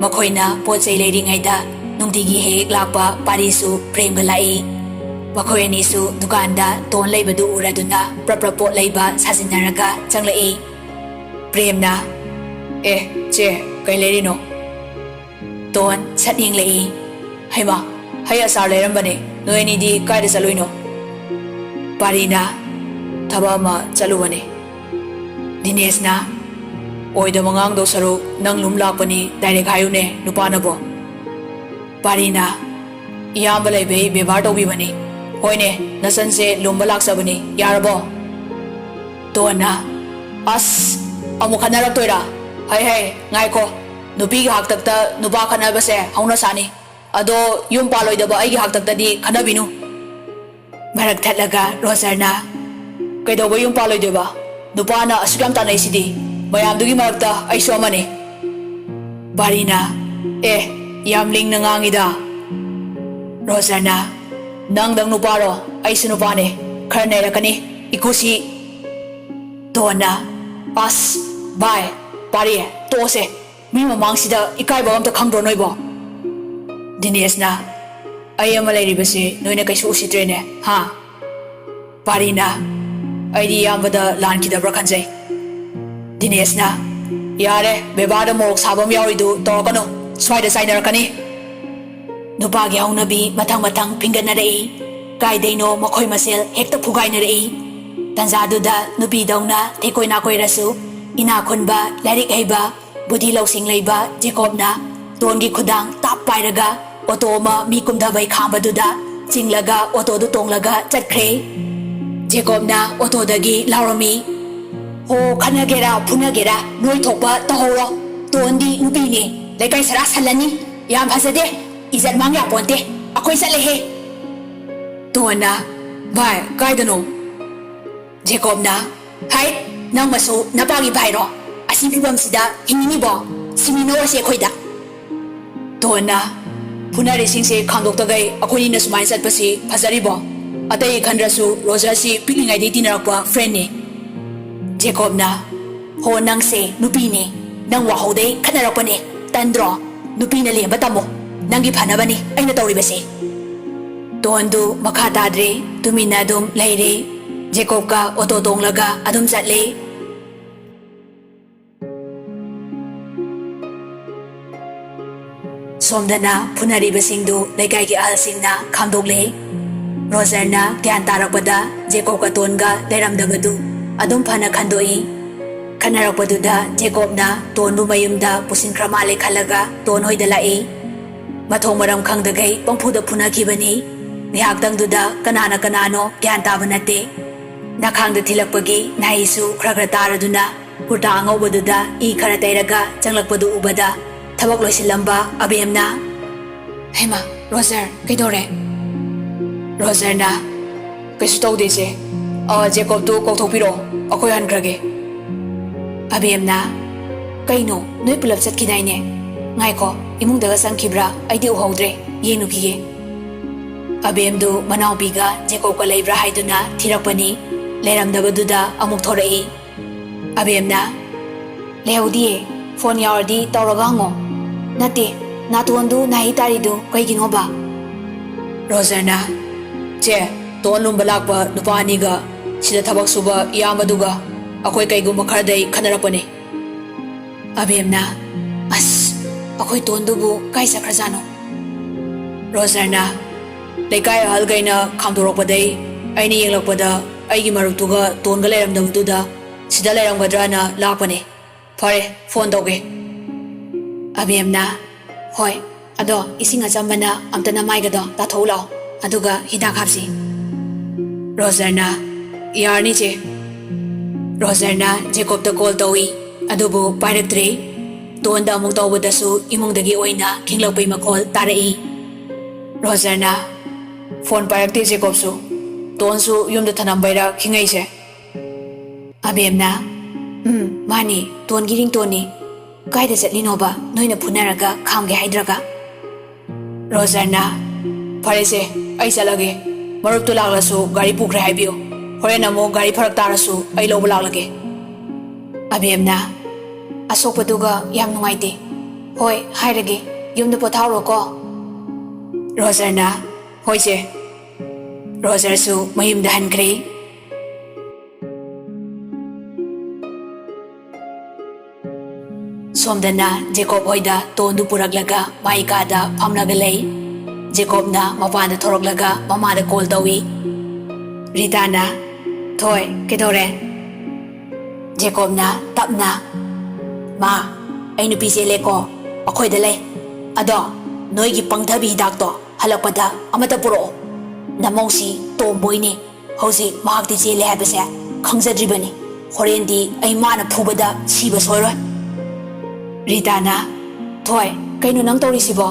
ꯃꯈꯣꯏꯅ ꯄꯣꯠ ꯆꯩ ꯂꯩꯔꯤꯉꯩꯗ ꯅꯨꯡꯇꯤꯒꯤ ꯍꯦꯛ ꯍꯦꯛ ꯂꯥꯛꯄ ꯄꯥꯔꯤꯁꯨ ꯄ꯭ꯔꯦꯝꯒ ꯂꯥꯛꯏ꯫ ꯃꯈꯣꯏ ꯑꯅꯤꯁꯨ ꯗꯨꯀꯥꯟꯗ ꯇꯣꯟ ꯂꯩꯕꯗꯨ ꯎꯔꯗꯨꯅ ꯄ꯭ꯔꯞ ꯄ꯭ꯔꯞ ꯄꯣꯠ ꯂꯩꯕ ꯁꯥꯖꯤꯟꯅꯔꯒ ꯆꯪꯂꯛꯏ꯫ ꯄ꯭ꯔꯦꯝꯅ, "ꯑꯦ, ꯆꯦ, ꯀꯩ ꯂꯩꯔꯤꯅꯣ?" ꯇꯣꯟ ꯁꯠ ꯌꯦꯡꯂꯛꯏ꯫ "ꯍꯩꯃꯥ, ꯍꯩ ꯑꯆꯥꯔ ꯂꯩꯔꯝꯕꯅꯦ꯫ ꯅꯣꯏ ꯑꯅꯤꯗꯤ ꯀꯥꯏꯗ ꯆꯠꯂꯨꯏꯅꯣ?" ꯄꯥꯔꯤꯅ, "ꯊꯕꯛ ꯑꯃ ꯆꯠꯂꯨꯕꯅꯦ꯫" ꯗꯤꯅꯦꯁꯅ, "ꯑꯣꯏꯗꯕ ꯉꯥꯡꯗꯧ ꯁꯔꯨꯛ ꯅꯪ ꯂꯨꯝ ꯂꯥꯛꯄꯅꯤ ꯗꯥꯏꯔꯦꯛ ꯍꯥꯏꯌꯨꯅꯦ ꯅꯨꯄꯥꯅꯕꯣ꯫" ꯄꯥꯔꯤꯅ, "ꯏꯌꯥꯝꯕ ꯂꯩꯕꯩ ꯕꯦꯕꯥꯔ ꯇꯧꯕꯤꯕꯅꯤ꯫ ꯍꯣꯏꯅꯦ, ꯅꯆꯟꯁꯦ ꯂꯨꯝꯕ ꯂꯥꯛꯆꯕꯅꯤ, ꯌꯥꯔꯕꯣ?" ꯇꯣꯟꯅ, "ꯑꯁ, ꯑꯃꯨꯛ ꯈꯠꯅꯔꯛꯇꯣꯏꯔꯥ? ꯍꯩ ꯍꯩ, ꯉꯥꯏꯈꯣ, ꯅꯨꯄꯤꯒꯤ ꯍꯥꯛꯇꯛꯇ ꯅꯨꯄꯥ ꯈꯠꯅꯕꯁꯦ ꯍꯧꯅ ꯁꯥꯅꯤ꯫ ꯑꯗꯣ ꯌꯨꯝ ꯄꯥꯜꯂꯣꯏꯗꯕ ꯑꯩꯒꯤ ꯍꯥꯛꯇꯛꯇꯗꯤ ꯈꯠꯅꯕꯤꯅꯨ꯫" ꯃꯔꯛ ꯊꯠꯂꯒ ꯔꯣꯖꯔꯅ, "ꯀꯩꯗꯧꯕ ꯌꯨꯝ ꯄꯥꯜꯂꯣꯏꯗꯣꯏꯕ? ꯅꯨꯄꯥꯅ ꯑꯁꯨꯛ ꯌꯥꯝ ꯇꯥꯟꯅꯩꯁꯤꯗꯤ?" ꯃꯌꯥꯝꯗꯨꯒꯤ ꯃꯔꯛꯇ ꯑꯩꯁꯨ ꯑꯃꯅꯤ꯫ ꯄꯥꯔꯤꯅ, "ꯑꯦ, ꯌꯥꯝ ꯂꯤꯡꯅ ꯉꯥꯡꯉꯤꯗ꯫" ꯔꯣꯖꯔꯅ, "ꯅꯪꯗꯪ ꯅꯨꯄꯥꯔꯣ? ꯑꯩꯁꯨ ꯅꯨꯄꯥꯅꯦ꯫ ꯈꯔ ꯅꯩꯔꯛꯀꯅꯤ, ꯏꯀꯨꯁꯤ꯫" ꯇꯣꯟꯅ, "ꯑꯁ, ꯚꯥꯏ, ꯄꯥꯔꯤ, ꯇꯣꯛꯑꯁꯦ꯫ ꯃꯤ ꯃꯃꯥꯡꯁꯤꯗ ꯏꯀꯥꯏꯕ ꯑꯝꯇ ꯈꯪꯗ꯭ꯔꯣ ꯅꯣꯏꯕꯣ?" ꯗꯤꯅꯦꯁꯅ, "ꯑꯩ ꯑꯃ ꯂꯩꯔꯤꯕꯁꯦ ꯅꯣꯏꯅ ꯀꯩꯁꯨ ꯎꯁꯤꯠꯇ꯭ꯔꯦꯅꯦ, ꯍꯥ?" ꯄꯥꯔꯤꯅ, "ꯑꯩꯗꯤ ꯏꯌꯥꯝꯕꯗ ꯂꯥꯟꯈꯤꯗꯕ꯭ꯔꯥ ꯈꯟꯖꯩ꯫" ꯗꯤꯅꯦꯁꯅ, "ꯌꯥꯔꯦ, ꯕꯦꯕꯥꯔꯗ ꯃꯣꯔꯣꯛ ꯁꯥꯕ ꯑꯃ ꯌꯥꯎꯔꯤꯗꯨ ꯇꯧꯔꯛꯀꯅꯨ, ꯁ꯭ꯋꯥꯏꯗ ꯆꯥꯏꯅꯔꯛꯀꯅꯤ꯫" ꯅꯨꯄꯥꯒꯤ ꯍꯧꯅꯕꯤ ꯃꯊꯪ ꯃꯊꯪ ꯐꯤꯡꯒꯠꯅꯔꯛꯏ꯫ ꯀꯥꯏꯗꯩꯅꯣ ꯃꯈꯣꯏ ꯃꯁꯦꯜ ꯍꯦꯛꯇ ꯐꯨꯒꯥꯏꯅꯔꯛꯏ꯫ ꯇꯟꯖꯥꯗꯨꯗ ꯅꯨꯄꯤꯗꯧꯅ ꯊꯦꯛꯀꯣꯏ ꯅꯥꯀꯣꯏꯔꯁꯨ ꯏꯅꯥꯛ ꯈꯨꯟꯕ, ꯂꯥꯏꯔꯤꯛ ꯍꯩꯕ, ꯕꯨꯙꯤ ꯂꯧꯁꯤꯡ ꯂꯩꯕ ꯖꯦꯀꯣꯕꯅ ꯇꯣꯟꯒꯤ ꯈꯨꯗꯥꯡ ꯇꯥꯞ ꯄꯥꯏꯔꯒ ꯑꯣꯇꯣ ꯑꯃ ꯃꯤ ꯀꯨꯝꯊꯕꯩ ꯈꯥꯝꯕꯗꯨꯗ ꯆꯤꯡꯂꯒ ꯑꯣꯇꯣꯗꯨ ꯇꯣꯡꯂꯒ ꯆꯠꯈ꯭ꯔꯦ꯫ ꯖꯦꯀꯣꯕꯅ ꯑꯣꯇꯣꯗꯒꯤ ꯂꯥꯎꯔꯝꯃꯤ, "ꯍꯣ, ꯈꯠꯅꯒꯦꯔꯥ ꯐꯨꯅꯒꯦꯔꯥ ꯅꯣꯏ ꯊꯣꯛꯄ ꯇꯧꯍꯧꯔꯣ꯫ ꯇꯣꯟꯗꯤ ꯅꯨꯄꯤꯅꯦ, ꯂꯩꯀꯥꯏ ꯁꯔꯥ ꯁꯜꯂꯅꯤ꯫ ꯌꯥꯝ ꯐꯖꯗꯦ, ꯏꯖꯠ ꯃꯥꯡ ꯌꯥꯄꯣꯟꯇꯦ꯫ ꯑꯩꯈꯣꯏ ꯆꯠꯂꯦꯍꯦ꯫" ꯇꯣꯟꯅ, "ꯚꯥꯏ, ꯀꯥꯏꯗꯅꯣ?" ꯖꯦꯀꯣꯕꯅ, "ꯍꯥꯏꯠ, ꯅꯪꯃꯁꯨ ꯅꯄꯥꯒꯤ ꯚꯥꯏꯔꯣ? ꯑꯁꯤ ꯐꯤꯕꯝꯁꯤꯗ ꯍꯤꯡꯅꯤꯡꯉꯤꯕꯣ? ꯁꯤꯃꯤꯟꯅꯧꯔꯁꯤ ꯑꯩꯈꯣꯏꯗ꯫" ꯇꯣꯟꯅ, "ꯐꯨꯅꯔꯤꯁꯤꯡꯁꯦ ꯈꯥꯝꯗꯣꯛꯇꯈꯩ ꯑꯩꯈꯣꯏꯅꯤꯅ ꯁꯨꯃꯥꯏꯅ ꯆꯠꯄꯁꯤ ꯐꯖꯔꯤꯕꯣ? ꯑꯇꯩ ꯈꯟꯗ꯭ꯔꯁꯨ ꯔꯣꯖꯔꯁꯤ ꯄꯤꯛꯂꯤꯉꯩꯗꯒꯤ ꯇꯤꯟꯅꯔꯛꯄ ꯐ꯭ꯔꯦꯟꯅꯤ꯫" ꯖꯦꯀꯣꯕꯅ, "ꯍꯣ, ꯅꯪꯁꯦ ꯅꯨꯄꯤꯅꯦ, ꯅꯪ ꯋꯥꯍꯧꯗꯩ ꯈꯠꯅꯔꯛꯄꯅꯦ, ꯇꯟꯗ꯭ꯔꯣ? ꯅꯨꯄꯤꯅ ꯂꯦꯝꯕ ꯇꯝꯃꯣ, ꯅꯪꯒꯤ ꯐꯅꯕꯅꯤ ꯑꯩꯅ ꯇꯧꯔꯤꯕꯁꯦ꯫" ꯇꯣꯟꯗꯨ ꯃꯈꯥ ꯇꯥꯗ꯭ꯔꯦ, ꯇꯨꯃꯤꯟꯅ ꯑꯗꯨꯝ ꯂꯩꯔꯦ꯫ ꯖꯦꯀꯣꯕꯀ ꯑꯣꯇꯣ ꯇꯣꯡꯂꯒ ꯑꯗꯨꯝ ꯆꯠꯂꯦ꯫ ꯁꯣꯝꯗꯅ ꯐꯨꯅꯔꯤꯕꯁꯤꯡꯗꯨ ꯂꯩꯀꯥꯏꯒꯤ ꯑꯍꯜꯁꯤꯡꯅ ꯈꯥꯝꯗꯣꯛꯂꯦ꯫ ꯔꯣꯖꯔꯅ ꯒ꯭ꯌꯥꯟ ꯇꯥꯔꯛꯄꯗ ꯖꯦꯀꯣꯕꯀ ꯇꯣꯟꯒ ꯂꯩꯔꯝꯗꯕꯗꯨ ꯑꯗꯨꯝ ꯐꯅ ꯈꯟꯗꯣꯛꯏ꯫ ꯈꯟꯅꯔꯛꯄꯗꯨꯗ ꯖꯦꯀꯣꯕꯅ ꯇꯣꯟꯕꯨ ꯃꯌꯨꯝꯗ ꯄꯨꯁꯤꯟꯈ꯭ꯔ ꯃꯥꯜꯂꯦ ꯈꯜꯂꯒ ꯇꯣꯟ ꯍꯣꯏꯗ ꯂꯥꯛꯏ꯫ ꯃꯊꯣꯡ ꯃꯔꯝ ꯈꯪꯗꯈꯩ ꯄꯪꯐꯨꯗ ꯐꯨꯅꯈꯤꯕꯅꯤ꯫ ꯉꯥꯏꯍꯥꯛꯇꯪꯗꯨꯗ ꯀꯅꯥꯅ ꯀꯅꯥꯅꯣ ꯒ꯭ꯌꯥꯟ ꯇꯥꯕ ꯅꯠꯇꯦ꯫ ꯅꯈꯥꯡꯗ ꯊꯤꯜꯂꯛꯄꯒꯤ ꯅꯥꯍꯩꯁꯨ ꯈꯔ ꯈꯔ ꯇꯥꯔꯗꯨꯅ ꯀꯨꯔꯇꯥ ꯑꯉꯧꯕꯗꯨꯗ ꯏ ꯈꯔ ꯇꯩꯔꯒ ꯆꯪꯂꯛꯄꯗꯨ ꯎꯕꯗ ꯊꯕꯛ ꯂꯣꯏꯁꯤꯜꯂꯝꯕ ꯑꯕꯦꯝꯅ, "ꯍꯩꯃꯥ, ꯔꯣꯖꯔ, ꯀꯩꯗꯧꯔꯦ?" ꯔꯣꯖꯔꯅ, "ꯀꯩꯁꯨ ꯇꯧꯗꯦ, ꯏꯆꯦ꯫ ꯑ, ꯖꯦꯀꯣꯕꯇꯨ ꯀꯧꯊꯣꯛꯄꯤꯔꯛꯑꯣ, ꯑꯩꯈꯣꯏ ꯍꯟꯈ꯭ꯔꯒꯦ꯫" ꯑꯕꯦꯝꯅ, "ꯀꯩꯅꯣ, ꯅꯣꯏ ꯄꯨꯂꯞ ꯆꯠꯈꯤꯗꯥꯏꯅꯦ? ꯉꯥꯏꯈꯣ, ꯏꯃꯨꯡꯗꯒ ꯆꯪꯈꯤꯕ꯭ꯔꯥ? ꯑꯩꯗꯤ ꯎꯍꯧꯗ꯭ꯔꯦ, ꯌꯦꯡꯉꯨꯈꯤꯒꯦ꯫" ꯑꯕꯦꯝꯗꯨ ꯃꯅꯥꯎꯄꯤꯒ ꯖꯦꯀꯣꯕꯀ ꯂꯩꯕ꯭ꯔꯥ ꯍꯥꯏꯗꯨꯅ ꯊꯤꯔꯛꯄꯅꯤ꯫ ꯂꯩꯔꯝꯗꯕꯗꯨꯗ ꯑꯃꯨꯛ ꯊꯣꯔꯛꯏ꯫ ꯑꯕꯦꯝꯅ, "ꯂꯩꯍꯧꯗꯤꯌꯦ, ꯐꯣꯟ ꯌꯥꯎꯔꯗꯤ ꯇꯧꯔꯒ ꯍꯪꯉꯣ꯫ ꯅꯠꯇꯦ, ꯅꯥꯇꯣꯟꯗꯨ ꯅꯥꯍꯤ ꯇꯥꯔꯤꯗꯨ ꯀꯩꯒꯤꯅꯣꯕ?" ꯔꯣꯖꯔꯅ, "ꯆꯦ, ꯇꯣꯟ ꯂꯨꯝꯕ ꯂꯥꯛꯄ ꯅꯨꯄꯥ ꯑꯅꯤꯒ ꯁꯤꯗ ꯊꯕꯛ ꯁꯨꯕ ꯏꯌꯥꯝꯕꯗꯨꯒ ꯑꯩꯈꯣꯏ ꯀꯩꯒꯨꯝꯕ ꯈꯔꯗꯩ ꯈꯟꯅꯔꯛꯄꯅꯦ꯫" ꯑꯕꯦꯝꯅ, "ꯑꯁ, ꯑꯩꯈꯣꯏ ꯇꯣꯟꯗꯨꯕꯨ ꯀꯥꯏ ꯆꯠꯈ꯭ꯔꯖꯥꯠꯅꯣ?" ꯔꯣꯖꯔꯅ, "ꯂꯩꯀꯥꯏ ꯑꯍꯜꯈꯩꯅ ꯈꯥꯝꯗꯣꯔꯛꯄꯗꯩ ꯑꯩꯅ ꯌꯦꯡꯂꯛꯄꯗ ꯑꯩꯒꯤ ꯃꯔꯨꯞꯇꯨꯒ ꯇꯣꯟꯒ ꯂꯩꯔꯝꯗꯕꯗꯨꯗ ꯁꯤꯗ ꯂꯩꯔꯝꯒꯗ꯭ꯔꯅ ꯂꯥꯛꯄꯅꯦ꯫ ꯐꯔꯦ, ꯐꯣꯟ ꯇꯧꯒꯦ꯫" ꯑꯕꯦꯝꯅ, "ꯍꯣꯏ, ꯑꯗꯣ ꯏꯁꯤꯡ ꯑꯆꯝꯕꯅ ꯑꯝꯇ ꯅꯃꯥꯏꯒꯗꯣ ꯇꯥꯊꯣꯛꯎ ꯂꯥꯛꯑꯣ, ꯑꯗꯨꯒ ꯍꯤꯗꯥꯛ ꯍꯥꯞꯁꯤ꯫" ꯔꯣꯖꯔꯅ, "ꯌꯥꯔꯅꯤ, ꯆꯦ꯫" ꯔꯣꯖꯔꯅ ꯖꯦꯀꯣꯕꯇ ꯀꯣꯜ ꯇꯧꯏ, ꯑꯗꯨꯕꯨ ꯄꯥꯏꯔꯛꯇ꯭ꯔꯦ꯫ ꯇꯣꯟꯗ ꯑꯃꯨꯛ ꯇꯧꯕꯗꯁꯨ ꯏꯃꯨꯡꯗꯒꯤ ꯑꯣꯏꯅ ꯈꯤꯡꯂꯛꯄꯩ ꯃꯈꯣꯜ ꯇꯥꯔꯛꯏ꯫ ꯔꯣꯖꯔꯅ, "ꯐꯣꯟ ꯄꯥꯏꯔꯛꯇꯦ ꯖꯦꯀꯣꯕꯁꯨ꯫ ꯇꯣꯟꯁꯨ ꯌꯨꯝꯗ ꯊꯅꯝꯕꯩꯔꯥ ꯈꯤꯡꯉꯩꯁꯦ?" ꯑꯕꯦꯝꯅ, "ꯎꯝ, ꯃꯥꯅꯤ, ꯇꯣꯟꯒꯤ ꯔꯤꯡꯇꯣꯟꯅꯤ꯫ ꯀꯥꯏꯗ ꯆꯠꯂꯤꯅꯣꯕ, ꯅꯣꯏꯅ ꯐꯨꯅꯔꯒ ꯈꯥꯝꯒꯦ ꯍꯥꯏꯗ꯭ꯔꯒ?" ꯔꯣꯖꯔꯅ, "ꯐꯔꯦꯁꯦ, ꯑꯩ ꯆꯠꯂꯒꯦ꯫ ꯃꯔꯨꯞꯇꯨ ꯂꯥꯛꯂꯁꯨ ꯒꯥꯔꯤ ꯄꯨꯈ꯭ꯔꯦ ꯍꯥꯏꯕꯤꯌꯨ꯫ ꯍꯣꯔꯦꯟ ꯑꯃꯨꯛ ꯒꯥꯔꯤ ꯐꯔꯛ ꯇꯥꯔꯁꯨ ꯑꯩ ꯂꯧꯕ ꯂꯥꯛꯂꯒꯦ꯫" ꯑꯕꯦꯝꯅ, "ꯑꯁꯣꯛꯄꯗꯨꯒ ꯌꯥꯝ ꯅꯨꯡꯉꯥꯏꯇꯦ꯫ ꯍꯣꯏ, ꯍꯥꯏꯔꯒꯦ, ꯌꯨꯝꯗ ꯄꯣꯊꯥꯎꯔꯣꯀꯣ꯫" ꯔꯣꯖꯔꯅ, "ꯍꯣꯏꯁꯦ꯫" ꯔꯣꯖꯔꯁꯨ ꯃꯌꯨꯝꯗ ꯍꯟꯈ꯭ꯔꯦ꯫ ꯁꯣꯝꯗꯅ ꯖꯦꯀꯣꯕ ꯍꯣꯏꯗ ꯇꯣꯟꯗꯨ ꯄꯨꯔꯛꯂꯒ ꯃꯥꯏ ꯀꯥꯗ ꯐꯝꯂꯒ ꯂꯩ꯫ ꯖꯦꯀꯣꯕꯅ ꯃꯄꯥꯟꯗ ꯊꯣꯔꯛꯂꯒ ꯃꯃꯥꯗ ꯀꯣꯜ ꯇꯧꯏ꯫ ꯔꯤꯇꯥꯅ, "ꯊꯣꯏ, ꯀꯩꯗꯧꯔꯦ?" ꯖꯦꯀꯣꯕꯅ ꯇꯞꯅ, "ꯃꯥ, ꯑꯩ ꯅꯨꯄꯤ ꯆꯦꯜꯂꯦꯀꯣ, ꯑꯩꯈꯣꯏꯗ ꯂꯩ꯫ ꯑꯗꯣ ꯅꯣꯏꯒꯤ ꯄꯪꯊꯕꯤ ꯍꯤꯗꯥꯛꯇꯣ ꯍꯜꯂꯛꯄꯗ ꯑꯃꯠꯇ ꯄꯨꯔꯛꯑꯣ꯫ ꯅꯃꯧꯁꯤ ꯇꯣꯝꯕꯣꯏꯅꯦ꯫ ꯍꯧꯖꯤꯛ ꯃꯍꯥꯛꯇꯤ ꯆꯦꯜꯂꯦ ꯍꯥꯏꯕꯁꯦ ꯈꯪꯖꯗ꯭ꯔꯤꯕꯅꯤ꯫ ꯍꯣꯔꯦꯟꯗꯤ ꯑꯩ ꯃꯥꯅ ꯐꯨꯕꯗ ꯁꯤꯕ ꯁꯣꯏꯔꯣꯏ꯫" ꯔꯤꯇꯥꯅ, "ꯊꯣꯏ, ꯀꯩꯅꯣ ꯅꯪ ꯇꯧꯔꯤꯁꯤꯕꯣ?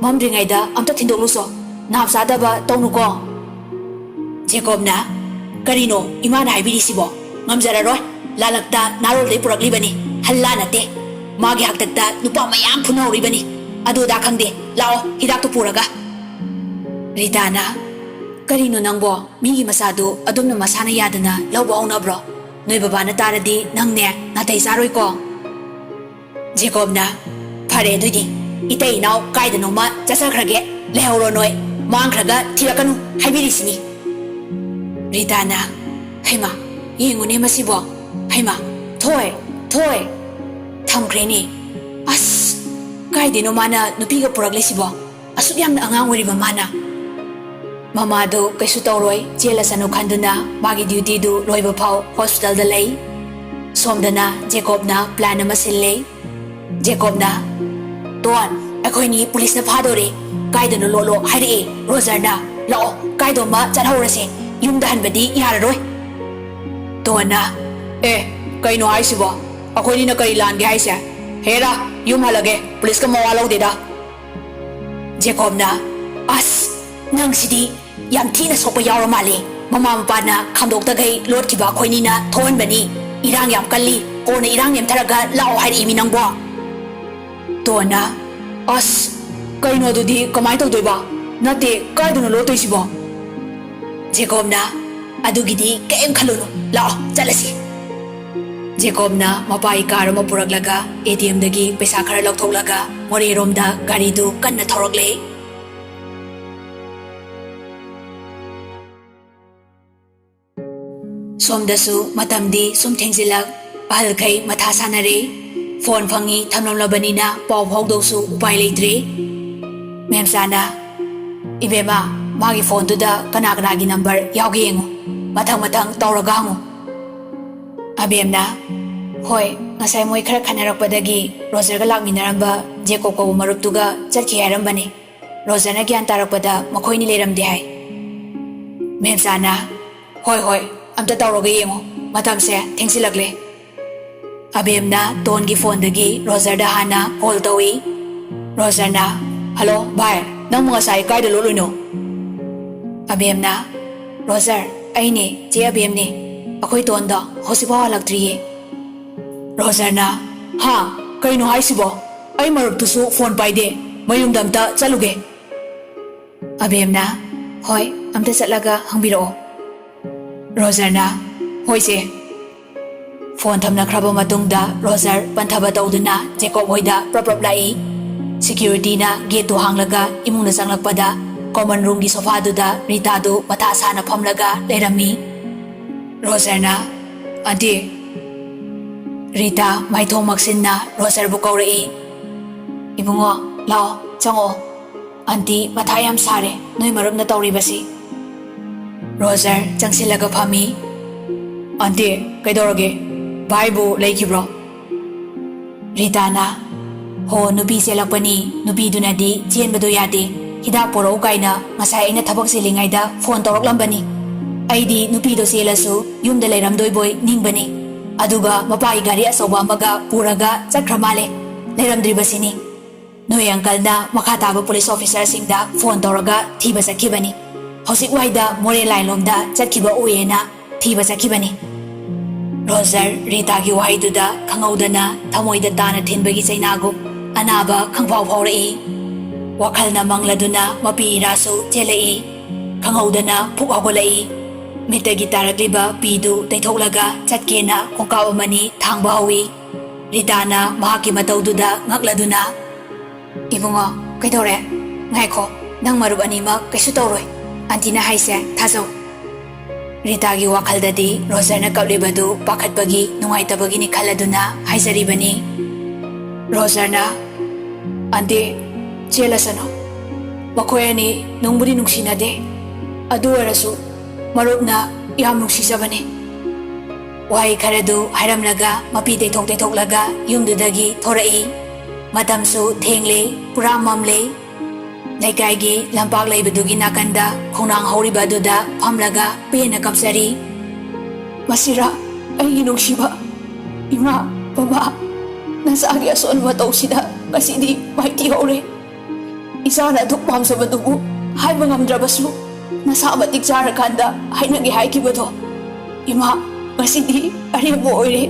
ꯃꯝꯗ꯭ꯔꯤꯉꯩꯗ ꯑꯝꯇ ꯊꯤꯟꯗꯣꯛꯂꯨꯁꯣ꯫ ꯅꯥꯞ ꯆꯥꯗꯕ ꯇꯧꯅꯨꯀꯣ꯫" ꯖꯦꯀꯣꯕꯅ, "ꯀꯔꯤꯅꯣ ꯏꯃꯥꯅ ꯍꯥꯏꯕꯤꯔꯤꯁꯤꯕꯣ? ꯉꯝꯖꯔꯔꯣꯏ꯫ ꯂꯥꯂꯛꯇ ꯅꯥꯔꯣꯜꯗꯩ ꯄꯨꯔꯛꯂꯤꯕꯅꯤ, ꯍꯜꯂꯥ ꯅꯠꯇꯦ꯫ ꯃꯥꯒꯤ ꯍꯥꯛꯇꯛꯇ ꯅꯨꯄꯥ ꯃꯌꯥꯝ ꯐꯨꯅꯍꯧꯔꯤꯕꯅꯤ꯫ ꯑꯗꯨ ꯑꯗꯥ ꯈꯪꯗꯦ, ꯂꯥꯛꯑꯣ ꯍꯤꯗꯥꯛꯇꯨ ꯄꯨꯔꯒ꯫ ꯔꯤꯇꯥꯅ, "ꯀꯔꯤꯅꯣ ꯅꯪꯕꯣ? ꯃꯤꯒꯤ ꯃꯆꯥꯗꯨ ꯑꯗꯨꯝꯅ ꯃꯁꯥꯅ ꯌꯥꯗꯅ ꯂꯧꯕ ꯍꯧꯅꯕ꯭ꯔꯣ? ꯅꯣꯏ ꯕꯕꯥꯅ ꯇꯥꯔꯗꯤ ꯅꯪꯅꯦ ꯅꯥꯇꯩ ꯆꯥꯔꯣꯏꯀꯣ?" ꯖꯦꯀꯣꯕꯅ, "ꯐꯔꯦ ꯑꯗꯨꯏꯗꯤ, ꯏꯇꯩ ꯏꯅꯥꯎ ꯀꯥꯏꯗꯅꯣꯃ ꯆꯠꯆꯈ꯭ꯔꯒꯦ, ꯂꯩꯍꯧꯔꯣ ꯅꯣꯏ, ꯃꯥꯡꯈ꯭ꯔꯒ ꯊꯤꯔꯛꯀꯅꯨ ꯍꯥꯏꯕꯤꯔꯤꯁꯤꯅꯤ"꯫ ꯔꯤꯇꯥꯅ, "ꯍꯩꯃꯥ, ꯌꯦꯡꯉꯨꯅꯦ ꯃꯁꯤꯕꯣ, ꯍꯩꯃꯥ, ꯊꯣꯏ, ꯊꯣꯏ"꯫ ꯊꯝꯈ꯭ꯔꯦꯅꯦ꯫ ꯑꯁ, ꯀꯥꯏꯗꯩꯅꯣ ꯃꯥꯅ ꯅꯨꯄꯤꯒ ꯄꯨꯔꯛꯂꯤꯁꯤꯕꯣ? ꯑꯁꯨꯛ ꯌꯥꯝꯅ ꯑꯉꯥꯡ ꯑꯣꯏꯔꯤꯕ ꯃꯥꯅ꯫ ꯃꯃꯥꯗꯨ ꯀꯩꯁꯨ ꯇꯧꯔꯣꯏ, ꯆꯦꯜꯂꯁꯅꯨ ꯈꯟꯗꯨꯅ ꯃꯥꯒꯤ ꯗ꯭ꯌꯨꯇꯤꯗꯨ ꯂꯣꯏꯕ ꯐꯥꯎ ꯍꯣꯁꯄꯤꯇꯥꯜꯗ ꯂꯩ꯫ ꯁꯣꯝꯗꯅ ꯖꯦꯀꯣꯕꯅ ꯄ꯭ꯂꯥꯟ ꯑꯃ ꯁꯤꯜꯂꯦ꯫ ꯖꯦꯀꯣꯕꯅ, "ꯇꯣꯟ, ꯑꯩꯈꯣꯏꯅꯤ ꯄꯨꯂꯤꯁꯅ ꯐꯥꯗꯣꯔꯦ꯫ ꯀꯥꯏꯗꯅꯣ ꯂꯣꯠꯂꯣ ꯍꯥꯏꯔꯛꯑꯦ ꯔꯣꯖꯔꯅ꯫ ꯂꯥꯛꯑꯣ, ꯀꯥꯏꯗꯣꯃ ꯆꯠꯍꯧꯔꯁꯦ꯫ ꯌꯨꯝꯗ ꯍꯟꯕꯗꯤ ꯌꯥꯔꯔꯣꯏ"꯫ ꯇꯣꯟꯅ, "ꯑꯦ, ꯀꯩꯅꯣ ꯍꯥꯏꯁꯤꯕꯣ? ꯑꯩꯈꯣꯏꯅꯤꯅ ꯀꯔꯤ ꯂꯥꯟꯒꯦ ꯍꯥꯏꯁꯦ? ꯍꯦꯔꯥ, ꯌꯨꯝ ꯍꯜꯂꯒꯦ, ꯄꯨꯂꯤꯁꯀ ꯃꯋꯥ ꯂꯧꯗꯦꯗ"꯫ ꯖꯦꯀꯣꯕꯅ, "ꯑꯁ, ꯅꯪꯁꯤꯗꯤ ꯌꯥꯝ ꯊꯤꯅ ꯁꯣꯛꯄ ꯌꯥꯎꯔ ꯃꯥꯜꯂꯦ꯫ ꯃꯃꯥ ꯃꯄꯥꯅ ꯈꯥꯝꯗꯣꯛꯇꯈꯩ ꯂꯣꯠꯈꯤꯕ ꯑꯩꯈꯣꯏꯅꯤꯅ ꯊꯣꯛꯍꯟꯕꯅꯤ꯫ ꯏꯔꯥꯡ ꯌꯥꯝ ꯀꯜꯂꯤ꯫ ꯀꯣꯟꯅ ꯏꯔꯥꯡ ꯅꯦꯝꯊꯔꯒ ꯂꯥꯛꯑꯣ ꯍꯥꯏꯔꯛꯏꯃꯤ ꯅꯪꯕꯣ"꯫ ꯇꯣꯟꯅ, "ꯑꯁ, ꯀꯩꯅꯣ ꯑꯗꯨꯗꯤ ꯀꯃꯥꯏꯅ ꯇꯧꯗꯣꯏꯕ? ꯅꯠꯇꯦ, ꯀꯥꯏꯗꯅꯣ ꯂꯣꯠꯇꯣꯏꯁꯤꯕꯣ?" ꯖꯦꯀꯣꯕꯅ, "ꯑꯗꯨꯒꯤꯗꯤ ꯀꯩꯝ ꯈꯜꯂꯨꯅꯨ, ꯂꯥꯛꯑꯣ ꯆꯠꯂꯁꯤ"꯫ ꯖꯦꯀꯣꯕꯅ ꯃꯄꯥꯒꯤ ꯀꯥꯔ ꯑꯃ ꯄꯨꯔꯛꯂꯒ ꯑꯦ ꯇꯤ ꯑꯦꯝꯗꯒꯤ ꯄꯩꯁꯥ ꯈꯔ ꯂꯧꯊꯣꯛꯂꯒ ꯃꯣꯔꯦꯔꯣꯝꯗ ꯒꯥꯔꯤꯗꯨ ꯀꯟꯅ ꯊꯧꯔꯛꯂꯦ꯫ ꯁꯣꯝꯗꯁꯨ ꯃꯇꯝꯗꯤ ꯁꯨꯝ ꯊꯦꯡꯖꯤꯜꯂꯛ, ꯑꯍꯜꯈꯩ ꯃꯊꯥ ꯁꯥꯟꯅꯔꯦ꯫ ꯐꯣꯟ ꯐꯪꯉꯤ ꯊꯝꯂꯝꯂꯕꯅꯤꯅ ꯄꯥꯎ ꯐꯥꯎꯗꯧꯁꯨ ꯎꯄꯥꯏ ꯂꯩꯇ꯭ꯔꯦ꯫ ꯃꯦꯝꯆꯥꯅ, "ꯏꯕꯦꯝꯃ, ꯃꯥꯒꯤ ꯐꯣꯟꯗꯨꯗ ꯀꯅꯥ ꯀꯅꯥꯒꯤ ꯅꯝꯕꯔ ꯌꯥꯎꯒꯦ ꯌꯦꯡꯉꯨ, ꯃꯊꯪ ꯃꯊꯪ ꯇꯧꯔꯒ ꯍꯪꯉꯨ"꯫ ꯑꯕꯦꯝꯅ, "ꯍꯣꯏ, ꯉꯁꯥꯏ ꯃꯣꯏ ꯈꯔ ꯈꯟꯅꯔꯛꯄꯗꯒꯤ ꯔꯣꯖꯔꯒ ꯂꯥꯛꯃꯤꯟꯅꯔꯝꯕ ꯖꯦꯀꯣꯕ ꯀꯧꯕ ꯃꯔꯨꯞꯇꯨꯒ ꯆꯠꯈꯤ ꯍꯥꯏꯔꯝꯕꯅꯤ꯫ ꯔꯣꯖꯔꯅ ꯒ꯭ꯌꯥꯟ ꯇꯥꯔꯛꯄꯗ ꯃꯈꯣꯏꯅꯤ ꯂꯩꯔꯝꯗꯦ ꯍꯥꯏ"꯫ ꯃꯦꯝꯆꯥꯅ, "ꯍꯣꯏ, ꯍꯣꯏ, ꯑꯝꯇ ꯇꯧꯔꯒ ꯌꯦꯡꯉꯣ, ꯃꯇꯝꯁꯦ ꯊꯦꯡꯖꯤꯜꯂꯛꯂꯦ"꯫ ꯑꯕꯦꯝꯅ ꯇꯣꯟꯒꯤ ꯐꯣꯟꯗꯒꯤ ꯔꯣꯖꯔꯗ ꯍꯥꯟꯅ ꯀꯣꯜ ꯇꯧꯏ꯫ ꯔꯣꯖꯔꯅ, "ꯍꯜꯂꯣ ꯚꯥꯏ, ꯅꯪꯕꯨ ꯉꯁꯥꯏ ꯀꯥꯏꯗ ꯂꯣꯠꯂꯨꯏꯅꯣ?" ꯑꯕꯦꯝꯅ, "ꯔꯣꯖꯔ, ꯑꯩꯅꯦ, ꯆꯦ ꯑꯕꯦꯝꯅꯦ꯫ ꯑꯩꯈꯣꯏ ꯇꯣꯟꯗꯣ ꯍꯧꯖꯤꯛꯐꯥꯎ ꯍꯜꯂꯛꯇ꯭ꯔꯤꯌꯦ꯫ ꯔꯣꯖꯔꯅ, "ꯍꯥ? ꯀꯩꯅꯣ ꯍꯥꯏꯁꯤꯕꯣ? ꯑꯩ ꯃꯔꯨꯞꯇꯨꯁꯨ ꯐꯣꯟ ꯄꯥꯏꯗꯦ꯫ ꯃꯌꯨꯝꯗ ꯑꯝꯇ ꯆꯠꯂꯨꯒꯦ꯫" ꯑꯕꯦꯝꯅ, "ꯍꯣꯏ, ꯑꯝꯇ ꯆꯠꯂꯒ ꯍꯪꯕꯤꯔꯛꯑꯣ꯫" ꯔꯣꯖꯔꯅ, "ꯍꯣꯏ ꯆꯦ꯫" ꯐꯣꯟ ꯊꯝꯅꯈ꯭ꯔꯕ ꯃꯇꯨꯡꯗ ꯔꯣꯖꯔ ꯄꯟꯊꯕ ꯇꯧꯗꯨꯅ ꯖꯦꯀꯣꯕ ꯍꯣꯏꯗ ꯄ꯭ꯔꯞ ꯄ꯭ꯔꯞ ꯂꯥꯛꯏ꯫ ꯁꯦꯀ꯭ꯌꯨꯔꯤꯇꯤꯅ ꯒꯦꯠꯇꯨ ꯍꯥꯡꯂꯒ ꯏꯃꯨꯡꯗ ꯆꯪꯂꯛꯄꯗ ꯀꯣꯃꯟ ꯔꯨꯝꯒꯤ ꯁꯣꯐꯥꯗꯨꯗ ꯔꯤꯇꯥꯗꯨ ꯃꯊꯥ ꯁꯥꯅ ꯐꯝꯂꯒ ꯂꯩꯔꯝꯃꯤ꯫ ꯔꯣꯖꯔꯅ, "ꯑꯟꯇꯤ꯫" ꯔꯤꯇꯥ ꯃꯥꯏꯊꯣꯡ ꯃꯛꯁꯤꯟꯅ ꯔꯣꯖꯔꯕꯨ ꯀꯧꯔꯛꯏ꯫ "ꯏꯕꯨꯡꯉꯣ, ꯂꯥꯛꯑꯣ, ꯆꯪꯉꯛꯑꯣ꯫ ꯑꯟꯇꯤ ꯃꯊꯥ ꯌꯥꯝ ꯁꯥꯔꯦ, ꯅꯣꯏ ꯃꯔꯨꯞꯅ ꯇꯧꯔꯤꯕꯁꯤ꯫" ꯔꯣꯖꯔ ꯆꯪꯁꯤꯜꯂꯒ ꯐꯝꯃꯤ꯫ "ꯑꯟꯇꯤ, ꯀꯩꯗꯧꯔꯒꯦ? ꯚꯥꯏꯕꯨ ꯂꯩꯈꯤꯕ꯭ꯔꯣ?" ꯔꯤꯇꯥꯅ, "ꯍꯣ, ꯅꯨꯄꯤ ꯆꯦꯜꯂꯛꯄꯅꯤ, ꯅꯨꯄꯤꯗꯨꯅꯗꯤ ꯆꯦꯟꯕꯗꯣ ꯌꯥꯗꯦ, ꯍꯤꯗꯥꯛ ꯄꯣꯔꯛꯎ ꯀꯥꯏꯅ ꯉꯁꯥꯏ ꯑꯩꯅ ꯊꯕꯛ ꯆꯤꯜꯂꯤꯉꯩꯗ ꯐꯣꯟ ꯇꯧꯔꯛꯂꯝꯕꯅꯤ꯫ ꯑꯩꯗꯤ ꯅꯨꯄꯤꯗꯣ ꯆꯦꯜꯂꯁꯨ ꯌꯨꯝꯗ ꯂꯩꯔꯝꯗꯣꯏꯕꯣꯏ ꯅꯤꯡꯕꯅꯤ꯫ ꯑꯗꯨꯒ ꯃꯄꯥꯒꯤ ꯒꯥꯔꯤ ꯑꯆꯧꯕ ꯑꯃꯒ ꯄꯨꯔꯒ ꯆꯠꯈ꯭ꯔ ꯃꯥꯜꯂꯦ, ꯂꯩꯔꯝꯗ꯭ꯔꯤꯕꯁꯤꯅꯤ꯫ ꯅꯣꯏ ꯑꯪꯀꯜꯅ ꯃꯈꯥ ꯇꯥꯕ ꯄꯨꯂꯤꯁ ꯑꯣꯐꯤꯁꯔꯁꯤꯡꯗ ꯐꯣꯟ ꯇꯧꯔꯒ ꯊꯤꯕ ꯆꯠꯈꯤꯕꯅꯤ꯫ ꯍꯧꯖꯤꯛ ꯋꯥꯏꯗ ꯃꯣꯔꯦ ꯂꯥꯏꯟꯂꯣꯝꯗ ꯆꯠꯈꯤꯕ ꯎꯏꯌꯦꯅ ꯊꯤꯕ ꯆꯠꯈꯤꯕꯅꯤ꯫" ꯔꯣꯖꯔ ꯔꯤꯇꯥꯒꯤ ꯋꯥꯍꯩꯗꯨꯗ ꯈꯪꯍꯧꯗꯅ ꯊꯃꯣꯏꯗ ꯇꯥꯅ ꯊꯤꯟꯕꯒꯤ ꯆꯩꯅꯥꯒꯨꯝ ꯑꯅꯥꯕ ꯈꯪꯐꯥꯎ ꯐꯥꯎꯔꯛꯏ꯫ ꯋꯥꯈꯜꯅ ꯃꯪꯂꯗꯨꯅ ꯃꯄꯤ ꯏꯔꯥꯁꯨ ꯆꯦꯜꯂꯛꯏ꯫ ꯈꯪꯍꯧꯗꯅ ꯄꯨꯛ ꯍꯧꯒꯠꯂꯛꯏ꯫ ꯃꯤꯠꯇꯒꯤ ꯇꯥꯔꯛꯂꯤꯕ ꯄꯤꯗꯨ ꯇꯩꯊꯣꯛꯂꯒ ꯆꯠꯀꯦꯅ ꯈꯣꯡꯀꯥꯞ ꯑꯃꯅꯤ ꯊꯥꯡꯕ ꯍꯧꯏ꯫ ꯔꯤꯇꯥꯅ ꯃꯍꯥꯛꯀꯤ ꯃꯇꯧꯗꯨꯗ ꯉꯛꯂꯗꯨꯅ, "ꯏꯕꯨꯡꯉꯣ, ꯀꯩꯗꯧꯔꯦ? ꯉꯥꯏꯈꯣ, ꯅꯪ ꯃꯔꯨꯞ ꯑꯅꯤꯃꯛ ꯀꯩꯁꯨ ꯇꯧꯔꯣꯏ꯫ ꯑꯟꯇꯤꯅ ꯍꯥꯏꯁꯦ ꯊꯥꯖꯧ꯫" ꯔꯤꯇꯥꯒꯤ ꯋꯥꯈꯜꯗꯗꯤ ꯔꯣꯖꯔꯅ ꯀꯞꯂꯤꯕꯗꯨ ꯄꯥꯈꯠꯄꯒꯤ, ꯅꯨꯡꯉꯥꯏꯇꯕꯒꯤꯅꯤ ꯈꯜꯂꯗꯨꯅ ꯍꯥꯏꯖꯔꯤꯕꯅꯤ꯫ ꯔꯣꯖꯔꯅ, "ꯑꯟꯇꯤ, ꯆꯦꯜꯂꯁꯅꯨ꯫ ꯃꯈꯣꯏ ꯑꯅꯤ ꯅꯨꯡꯕꯨꯗꯤ ꯅꯨꯡꯁꯤꯅꯗꯦ, ꯑꯗꯨ ꯑꯣꯏꯔꯁꯨ ꯃꯔꯨꯞꯅ ꯌꯥꯝ ꯅꯨꯡꯁꯤꯖꯕꯅꯤ꯫" ꯋꯥꯍꯩ ꯈꯔꯗꯨ ꯍꯥꯏꯔꯝꯂꯒ ꯃꯄꯤ ꯇꯩꯊꯣꯛ ꯇꯩꯊꯣꯛꯂꯒ ꯌꯨꯝꯗꯨꯗꯒꯤ ꯊꯣꯔꯛꯏ꯫ ꯃꯇꯝꯁꯨ ꯊꯦꯡꯂꯦ, ꯄꯨꯔꯥ ꯃꯝꯂꯦ꯫ ꯂꯩꯀꯥꯏꯒꯤ ꯂꯝꯄꯥꯛ ꯂꯩꯕꯗꯨꯒꯤ ꯅꯥꯀꯟꯗ ꯈꯣꯡꯅꯥꯡ ꯍꯧꯔꯤꯕ ꯑꯗꯨꯗ ꯐꯝꯂꯒ ꯄꯦꯟꯅ ꯀꯞꯆꯔꯤ꯫ "ꯃꯁꯤꯔꯥ ꯑꯩꯒꯤ ꯅꯨꯡꯁꯤꯕ ꯏꯃꯥ, ꯕꯕꯥ, ꯅꯆꯥꯒꯤ ꯑꯁꯣꯟꯕ ꯃꯇꯧꯁꯤꯗ ꯉꯁꯤꯗꯤ ꯃꯥꯏꯊꯤ ꯍꯧꯔꯦ꯫ ꯏꯆꯥꯅ ꯑꯗꯨꯛ ꯄꯥꯝꯖꯕꯗꯨꯕꯨ ꯍꯥꯏꯕ ꯉꯝꯗ꯭ꯔꯕꯁꯨ, ꯅꯁꯥ ꯃꯇꯤꯛ ꯆꯥꯔꯀꯥꯟꯗ ꯍꯥꯏꯅꯒꯦ ꯍꯥꯏꯈꯤꯕꯗꯣ, ꯏꯃꯥ, ꯉꯁꯤꯗꯤ ꯑꯔꯦꯝꯕ ꯑꯣꯏꯔꯦ꯫